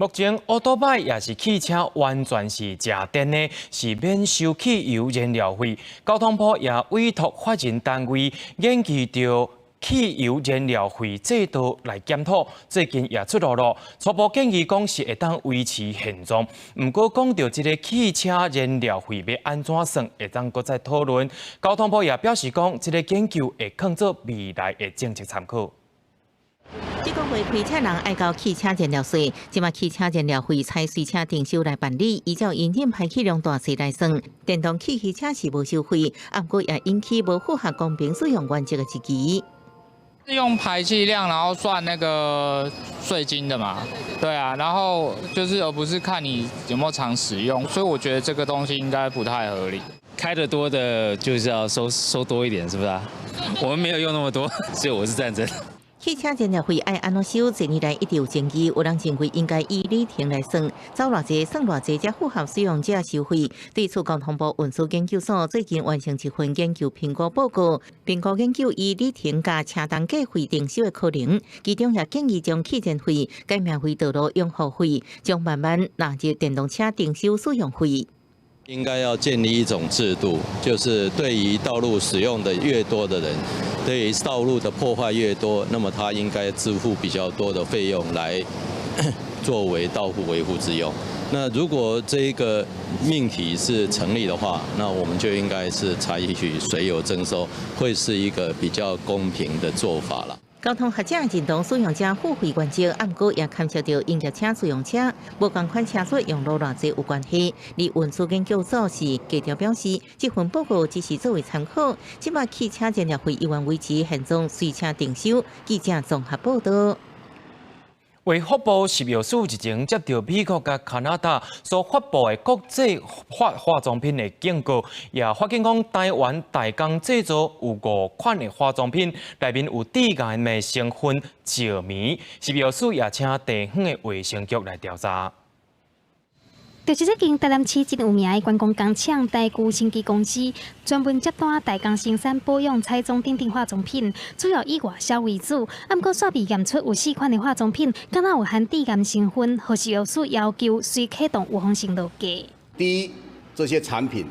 目前，歐多擺抑是汽車完全是食電的，是免收汽油燃料費。交通部也委託法人單位研究著汽油燃料費制度來檢討，最近也出爐咯。初步建議講是會當維持現狀，毋過講著這个汽車燃料費欲按怎算，會當閣再討論。交通部也表示講，這个研究會當做未來的政策參考。這個月開車人愛交汽車燃料稅，這馬汽車燃料費採隨車徵收來辦理，依照引擎排氣量大細來算。電動汽車是無收費，毋過也引起無符合公平使用原則的質疑。是用排氣量然後算那個稅金的嘛？對啊，然後就是而不是看你有沒有常使用，所以我覺得這個東西應該不太合理。開得多的就是要收多一點，是不是啊？我們沒有用那麼多，所以我是贊成。汽車燃料費愛按怎收？這年來一直有爭議，有人認為應該以里程來算，走偌濟算偌濟，才符合使用者收費。對此，交通部運輸研究所最近完成一份研究評估報告，評估研究以里程佮車重計費徵收的可能，其中也建議將汽燃費改名為道路養護費，將慢慢納入電動車徵收使用費。應該要建立一種制度，就是對於道路使用的越多的人，對於道路的破壞越多，那麼他應該支付比較多的費用來作為道路維護之用。那如果這一個命題是成立的話，那我們就應該是採取隨油徵收，會是一個比較公平的做法了。交通學者認同使用者付費原則，毋過也牽涉著營業車、自用車無仝款車主用路偌濟有關係。而運輸研究所是低調表示，這份報告只是作為參考。這馬汽車燃料費依然維持現狀，隨車徵收。記者綜合報導。衛福部食藥署日前接著美國佮加拿大所發布的國際法化妝品的警告，也發現講台灣代工製造有五款的化妝品內面有致癌的成分石棉，食藥署也請地方的衛生局來調查。就是這間台南市真有名的觀光工廠台具生技公司，專門接單代工生產保養、彩妝等等化妝品，主要以外銷為主。毋過，煞被驗出有四款的化妝品，敢若有含致癌成分，予食藥署要求隨啟動預防性落架。第一，這些產品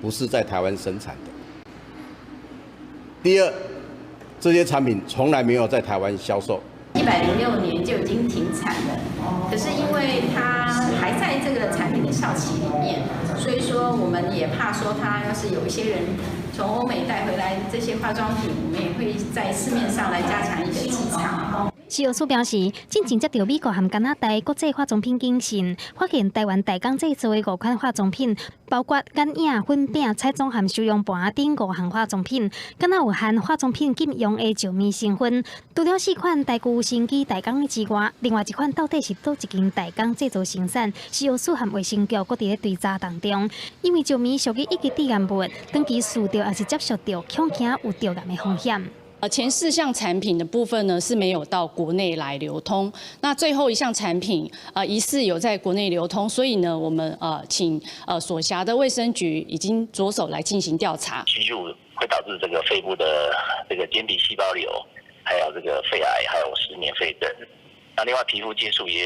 不是在台灣生產的；第二，這些產品從來沒有在台灣銷售。106年就已經停產了，可是因為它還在這個產品的效期裡面，所以說我們也怕說它要是有一些人從歐美帶回來這些化妝品，我們也會在市面上來加強一個稽查。食藥署表示，進前接著美國和加拿大國際化妝品警訊，發現台灣代工製造的五款化妝品，包括眼影、粉餅、彩妝和修容盤等五項化妝品，敢若有含化妝品禁用的石棉成分。除了四款台具生機代工的之外，另外一款到底是佗一間代工製造生產？食藥署和衛生局閣佇咧追查當中。因為石棉屬於一級致癌物，長期嗅著抑是接觸著，恐驚有著癌的風險。前四項產品的部分呢是沒有到國內來流通，那最後一項產品疑似有在國內流通，所以呢，我們請所轄的衛生局已經着手來進行調查。吸入會導致這個肺部的這個間皮細胞瘤，還有這個肺癌，還有石棉肺症。那另外皮膚接觸也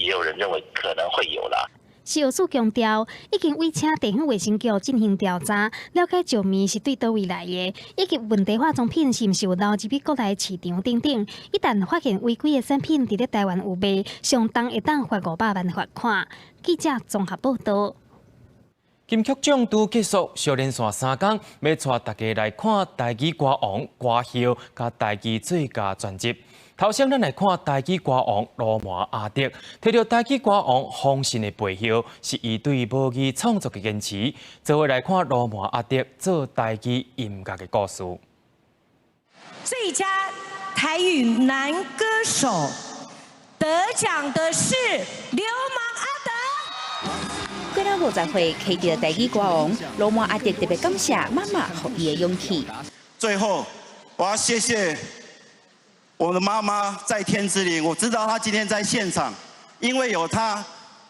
有人認為可能會有啦。食藥署強調，已經委請地方衛生局進行調查，了解石棉是對佗位來的，以及問題化妝品是毋是有流入去國內市場等等。一旦發現違規的產品佇咧台灣有賣，上重會當罰500萬罰款。記者綜合報導。金曲獎拄結束，小連續3工，欲帶大家來看台語歌王歌后佮台語最佳專輯。頭先，咱來看台語歌王鱸鰻阿德，提著台語歌王封神的背後，是伊對母語創作的堅持。做伙來看鱸鰻阿德做台語音樂的故事。最佳台語男歌手得獎的是流氓阿德。過了50歲，揢著台語歌王鱸鰻阿德特別感謝媽媽予伊的勇氣。最後，我要謝謝我的媽媽在天之靈，我知道她今天在現場，因為有她，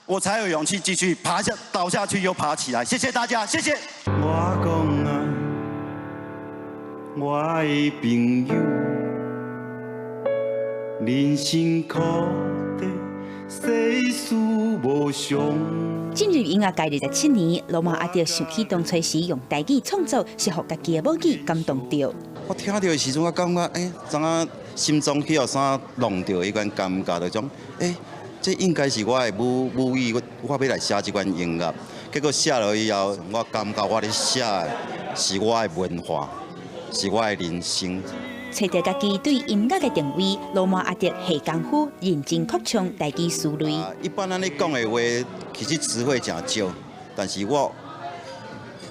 我才有勇氣繼續爬下倒下去又爬起來。謝謝大家，謝謝。我講啊，我的朋友，人生苦短，世事無常。進入音樂界27年，鱸鰻阿德想起當初時用台語創作，是予家己的母語感動著。我聽著的時陣，我感覺，怎影心中去予啥弄著彼款感覺，就種，這應該是我的母語，我欲來寫這款音樂。結果寫落以後，我感覺我咧寫的是我的文化，是我的人生。揣著家己對音樂的定位，鱸鰻阿德下功夫，認真擴充台語詞彙。一般咱咧講的話，其實詞彙誠少，但是我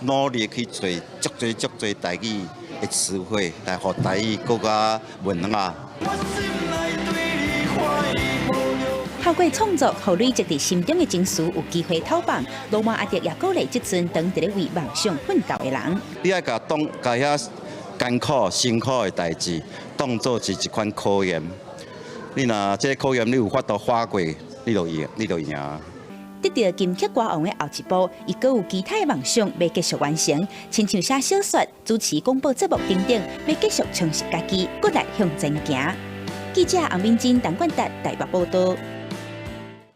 努力去揣足濟足濟台語的詞彙，來予台語閣較文雅。透過創作，予累積佇心中的情緒有機會透放。鱸鰻阿德也鼓勵這陣當佇咧為夢想奮鬥的人。你愛共當共遐艱苦辛苦的代誌，當做是一款考驗。你若這個考驗你有法度跨過，你就贏，你就贏。得著金曲歌王的後一步，伊閣有其他的夢想欲繼續完成，親像寫小說、主持廣播節目等等，欲繼續充實家己，閣來向前行。記者洪敏珍、陳冠達台北報導。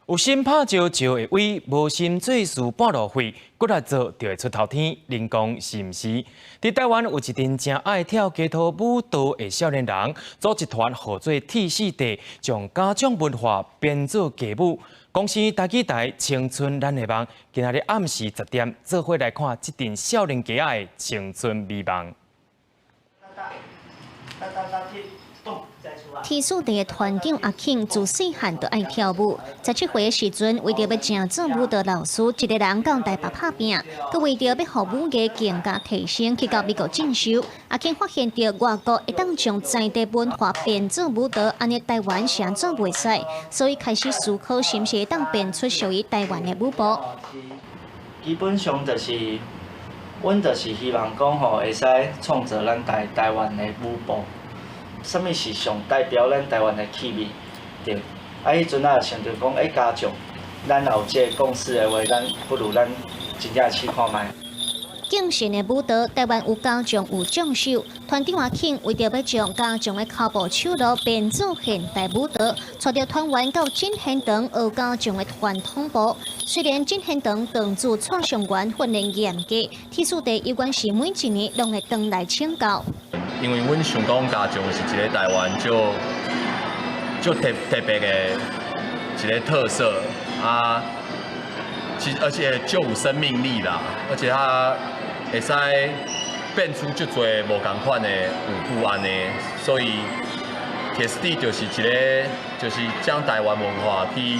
有心拍石石會威，無心做事半路廢，閣來做就會出頭天。恁講是毋是？佇台灣有一陣誠愛跳街頭舞蹈的少年人，組一團號做鐵四塊，將家長文化編做街舞。公視台語台青春咱的夢，今仔日暗時10點，做伙來看這陣少年家仔的青春美夢。鐵四塊的團長阿慶自細漢就愛跳舞，17歲的時陣，為著欲成做舞蹈老師，一个人到台北拍拚，閣為著欲予舞藝更加提升，去到美國進修。阿慶發現著外國會當將在地文化變做舞蹈，按呢台灣是按怎袂使，所以開始思考是毋是會當變出屬於台灣的舞步。基本上就是，阮就是希望講吼，會使創造咱台灣的舞步。啥物是上代表咱台灣的氣味？對，彼陣仔想著講，家長，咱若有這个共識的話，咱不如咱真正試看覓。敬神的舞蹈，台灣有家將有將手。團長阿慶為著欲將家將的跤步手路變做現代舞蹈，帶著團員到進賢堂學家將的傳統步。雖然進賢堂堂主蔡尚元訓練嚴格，鐵四塊猶原是每一年攏會轉來請教。因為阮想講家將是一個台灣足特別的一個特色啊，其實而且足有生命力啦，而且它會使變出足濟無仝款的舞步按呢，所以鐵絲蒂就是一个，就是將台灣文化去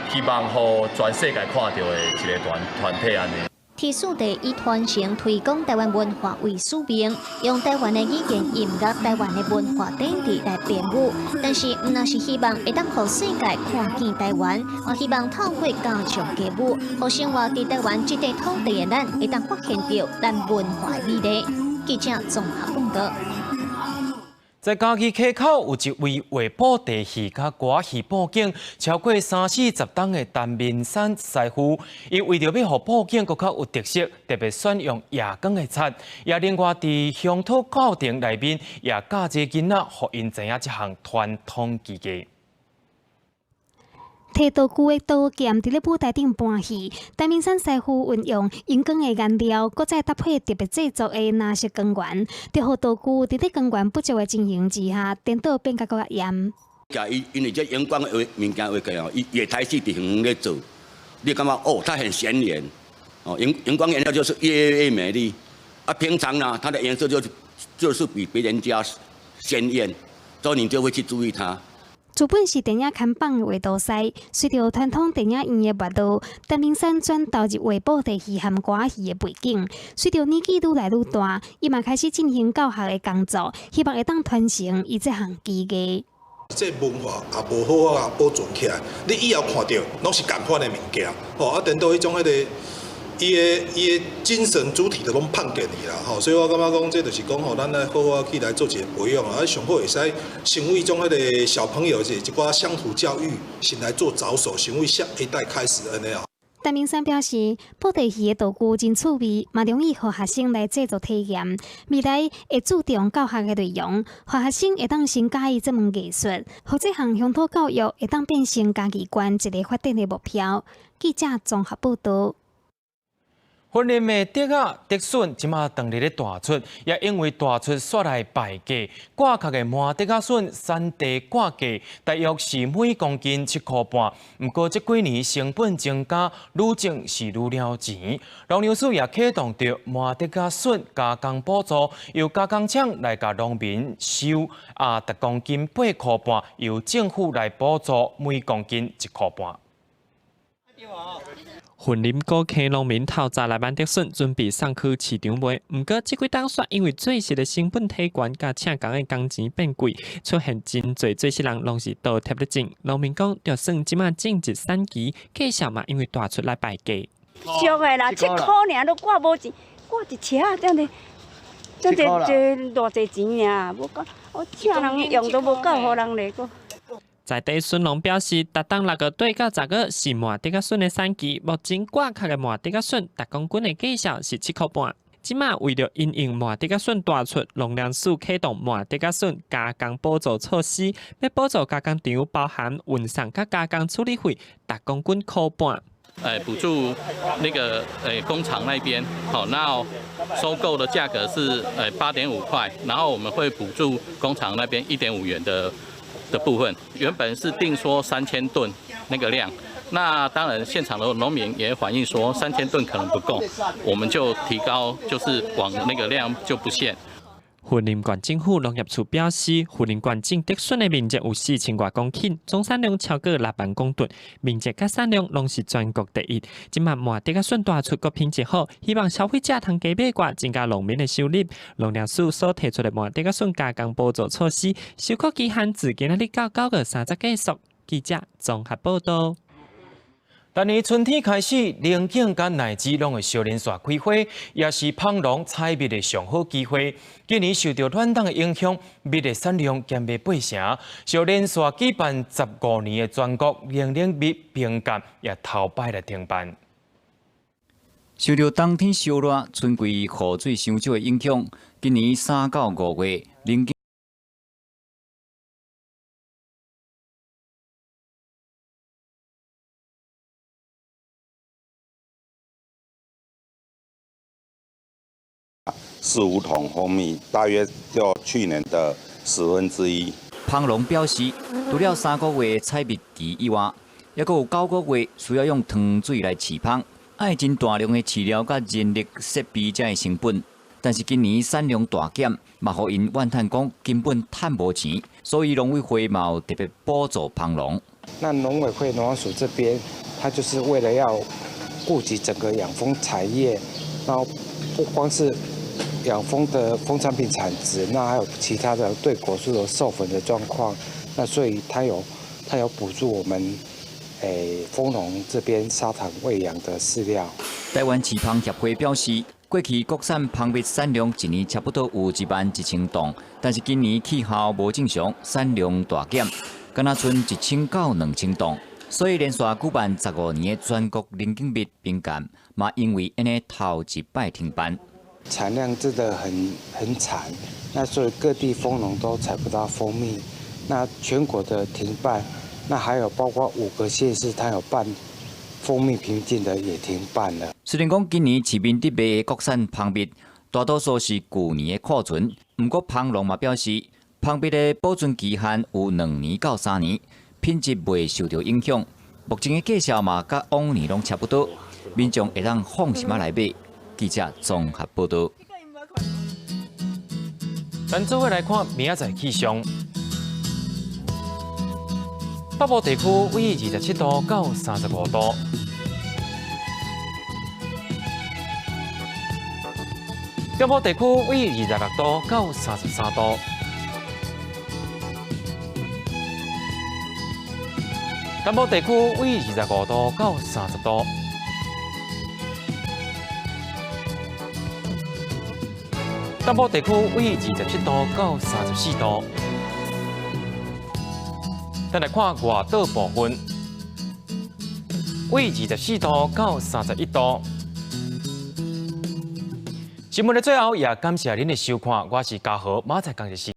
希望予全世界看著的一个團體按呢。鐵絲蒂以傳承推廣台灣文化為使命，用台灣的語言、音樂、台灣的文化典籍來編舞。但是，毋但是希望會當予世界看見台灣，嘛希望透過加強街舞，予生活佇台灣這塊土地的咱，會當發現著咱文化的美麗。記者綜合報導。在嘉義溪口有一位畫布袋戲佮歌仔戲布景超過三四十冬的陳明山師傅，伊為著欲予布景閣較有特色，特別選用夜光的漆，也另外佇鄉土教程內面也教這个囡仔，予𪜶知影這項傳統技藝。提道具的刀劍佇咧舞台頂搬戲，陳明山師傅運用熒光的顏料，閣再搭配特別製作的藍色光源，就予道具佇咧光源不足的情形之下，顛倒變甲閣較豔。伊因為這熒光的物件畫過哦，伊會開始佇遠遠咧做，你感覺哦，它很顯眼，哦，熒光顏料就是越越美麗。啊，平常呢，它的顏色就是比別人家鮮豔，所以你就會去注意它。原本是電影看板的畫圖師，隨著傳統電影院的沒落，陳明山轉投入畫布袋戲和歌仔戲的背景。隨著年紀愈來愈大，伊嘛開始進行教學的工作，希望會當傳承伊這項技藝。這文化也無好好啊保存起來，你以後看著攏是仝款的物件，吼啊，顛倒彼種彼个伊的精神主體就攏胖見去啦，吼，所以我感覺講，這就是講吼，咱來好好去來做一個培養啊，上好會使成為種彼个小朋友是一寡鄉土教育，先來做着手，成為下一代開始按呢啊。陳明山表示，布袋戲的道具真趣味，嘛容易予學生來製作體驗。未來會注重教學的內容，予學生會當先佮意這門藝術，予這項鄉土教育會當變成嘉義縣一个發展的目標。記者綜合報導。雲林的竹仔、竹筍這馬當日咧大出，也因為大出煞來敗價。掛殼的麻竹仔筍產地掛價大約是每公斤7塊半。毋過這幾年成本增加，愈種是愈了錢。農糧署也啟動著麻竹仔筍加工補助，由加工廠來共農民收，啊，逐公斤8塊半，由政府來補助每公斤1塊半。雲林高溪農民透早來挽竹筍，準備送去市場賣。毋過這幾冬煞因為做穡的成本提懸，佮請工的工錢變貴，出現真濟做穡人攏是倒貼咧種。農民講，竹筍這馬正值產期，價數嘛因為大出來敗價。俗的啦，7塊爾都掛無錢，掛一車這樣子，這這偌濟錢爾，無夠，我請人用都無夠，予人來閣。在地筍農表示，逐冬6月底到10月是麻竹仔筍的產期，目前掛殼的麻竹仔筍，逐公斤的價數是7塊半。這馬為著因應麻竹仔筍大出，農糧署啟動麻竹仔筍加工補助措施，欲補助加工廠包含運送佮加工處理費，逐公斤1塊半。補助那個工廠那邊，好，那收購的價格是8.5塊，然後我們會補助工廠那邊1.5元的部分。原本是定說3000噸那個量，那當然現場的農民也反映說3000噸可能不夠，我們就提高，就是往那個量就不限。雲林縣政府農業處表示，雲林縣種竹筍的面積有4000外公頃，總產量超過6萬公噸，面積佮產量攏是全國第一。這馬麻竹仔筍大出，閣品質好，希望消費者通加買掛，增加農民的收入。農糧署所提出的麻竹仔筍加工補助措施，收穫期限自今仔日到9月30結束。記者綜合報導。逐年春天開始，龍井佮奶子攏會相連紲開花，也是蜂農採蜜的上好機會。今年受著暖冬的影響，蜜的產量減袂8成。相連紲舉辦15年的全國龍嶺蜜評鑑也頭擺來停辦。受著冬天燒熱、春季雨水傷少的影響，今年3到5月，龍井4、5桶蜂蜜，大約就去年的1/10。蜂農表示，除了3個月的採蜜期以外，猶閣有9個月需要用糖水來飼蜂，愛真大量的飼料佮人力設備才會成本。但是今年產量大減，嘛予𪜶怨嘆講根本趁無錢，所以農委會嘛有特別補助蜂農。那農委會農糧署這邊，他就是為了要顧及整個養蜂產業，然後不光是養蜂的蜂產品產值，那還有其他的對果樹的授粉的狀況，那所以他有補助我們蜂農這邊砂糖餵養的飼料。台灣飼蜂協會表示，過去國產蜂蜜產量一年差不多有1萬1千噸，但是今年氣候無正常，產量大減，敢若賰1000到2000噸，所以連續舉辦15年的全國龍井蜜評鑑，嘛因為按呢頭一擺停辦。產量真的很慘，那所以各地蜂農都採不到蜂蜜，那全國的停辦，那還有包括五個縣市，它有辦蜂蜜評鑑的也停辦了。雖然講今年市面佇賣的國產蜂蜜大多數是舊年的庫存，毋過蜂農嘛表示，蜂蜜的保存期限有2年到3年，品質袂受著影響。目前的價數嘛，佮往年攏差不多，民眾會當放心仔來買。記者綜合報道。咱做伙來看明仔載氣象。北部地區為27度到35度。中部地區為26度到33度。南部地區為25度到30度。東部地區為27度到34度。咱來看外島部分，為24度到31度。新聞的最後，也感謝恁的收看，我是嘉豪，明仔載仝一時。